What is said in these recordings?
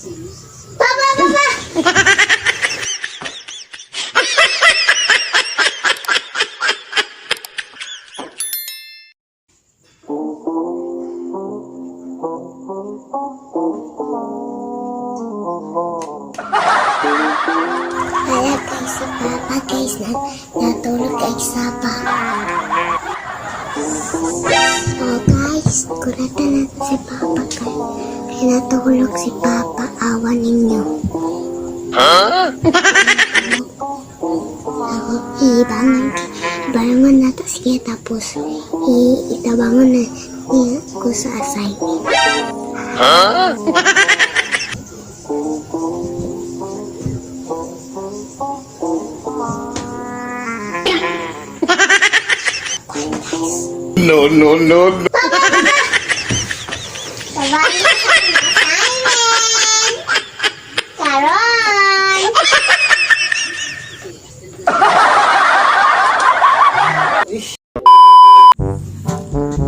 Papa, papa! Wala guys, si Papa guys, na natulog kay Sapa. So guys, kuratan natin si Papa kay, kay natulog si Papa, awa ninyo. Ako, ibangan, ibangan nato siya tapos itabangan na niya ko sa assignment. No, no, no, no. Tabangan sa assignment! Karon!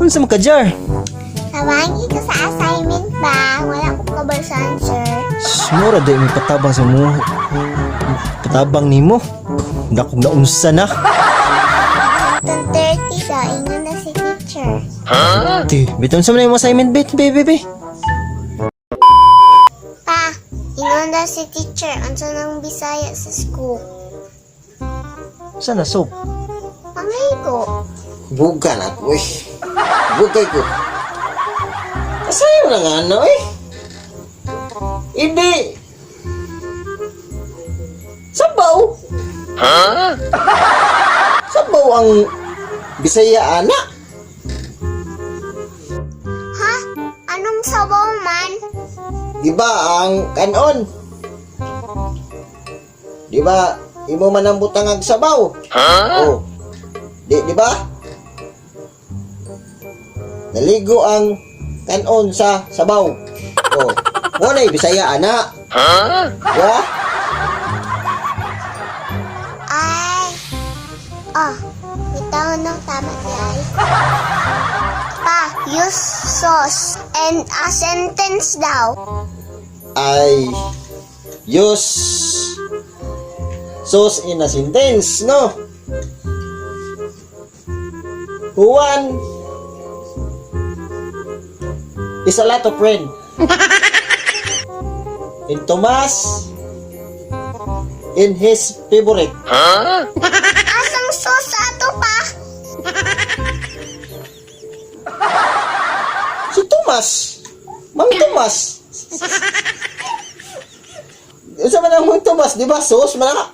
Unsa man ka jar? Tabangi ko sa assignment ba? Wala ko kabal sa answer. Mura di may patabang sa mo. Patabang nimo. Dakog na unsa na. Itong 30 daw, ingon na si teacher. Ti, biton sa man imong assignment bit, baby, baby. Pa, ingon na si teacher, unsa nang Bisaya sa school. Sana soap. Pangaygo. Buga na ko eh. Bugay ko. Kasayo na nga ano eh. Hindi. Sabaw. Sabaw ang Bisaya ana. Ha? Anong sabaw man? Di ba ang kanon? Di ba imo man ang butang ang sabaw? Oh. Di ba? Naligo ang kanon sa sabaw. Oh. Mo na Bisaya ana. Wa? Ay. Oh, bitaw nang tama di ay. Pa, use sauce and a sentence daw. Ay use sauce in a sentence, no? Juan is a lot of friend. And Tomas in his favorite. Asang sauce ato pa? Si Tomas. Mang Tomas. Unsa man ang Mang Tomas, di ba? Sauce man na.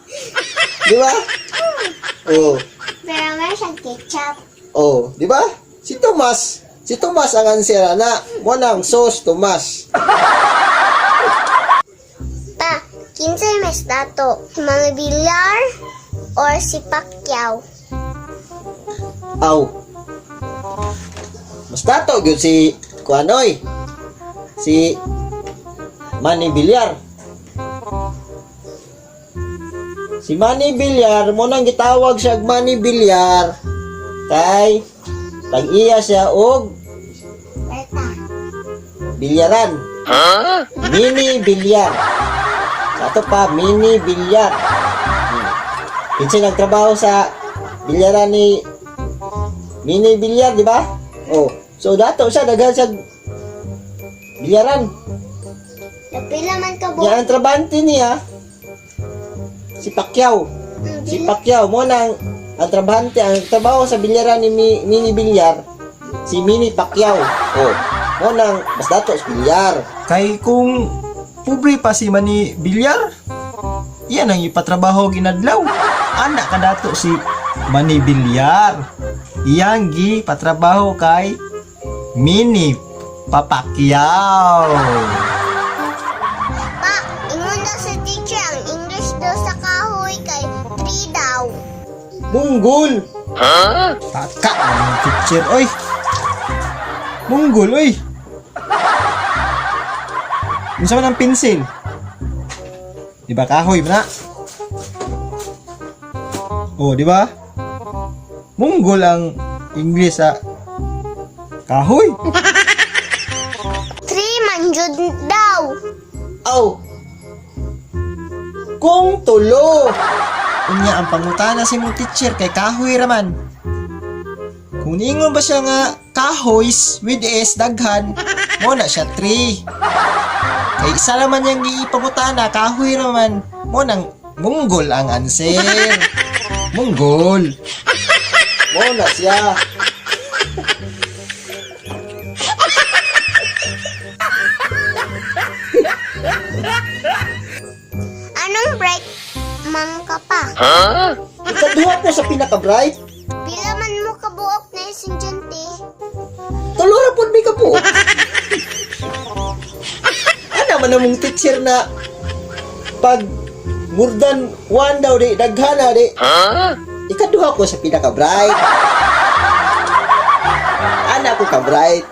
Di ba? Oh. Pero meron siyang ketchup. Oh, di ba? Si Tomas, si Tomas ang answer na mo nang sauce Tomas. Pa, kinsay mas dato? Si Manny Villar or si Pacquiao? Aw. Mas dato gyud si Kuanoy. Si Manny Villar. Si Manny Villar mo nang gitawag siya og Manny Villar kay tag-iya siya og Berta. bilyaran. Mini bilyar. Sa ato pa, mini bilyar. Kinsa nagtrabaho sa bilyaran ni mini bilyar, di ba? Oh, so dato siya daghan siya bilyaran. Napila man ka Niya ang trabante niya si Pacquiao. Si Pacquiao mo nang ang trabahante ang trabaho sa bilyaran ni mini bilyar si Mini Pacquiao. Oh, mo nang mas dato sa bilyar. Kay kung pobre pa si Manny Villar, iyan ang ipatrabaho ginadlaw. Anak ka dato si Manny Villar. Iyang gi patrabaho kay Mini Papacquiao. Pa, ingon daw si teacher ang English daw sa kahoy kay 3 daw. Munggol. Taka ang teacher oy. Munggol oy. Unsa man ang pencil? Di ba kahoy man na? Oh, di ba? Munggol ang English sa kahoy. 3 man jud daw. Aw. Kung tulo. Unya ang pangutana sa imong teacher kay kahoy raman. Kung niingon ba siya nga kahoys with S daghan, mo na siya 3. Kay isa raman niyang giipangutana kahoy raman, mo nang munggol ang answer. Munggol. Mo na siya. Anong bright man ka pa? Ikaduha ko sa pinaka-bright. Pila man mo kabuok na estudyante? Tulo ra pud mi ka po. Ana man among teacher na pag more than one daw di daghana di. Ikaduha ko sa pinaka-bright. Ana ko ka bright.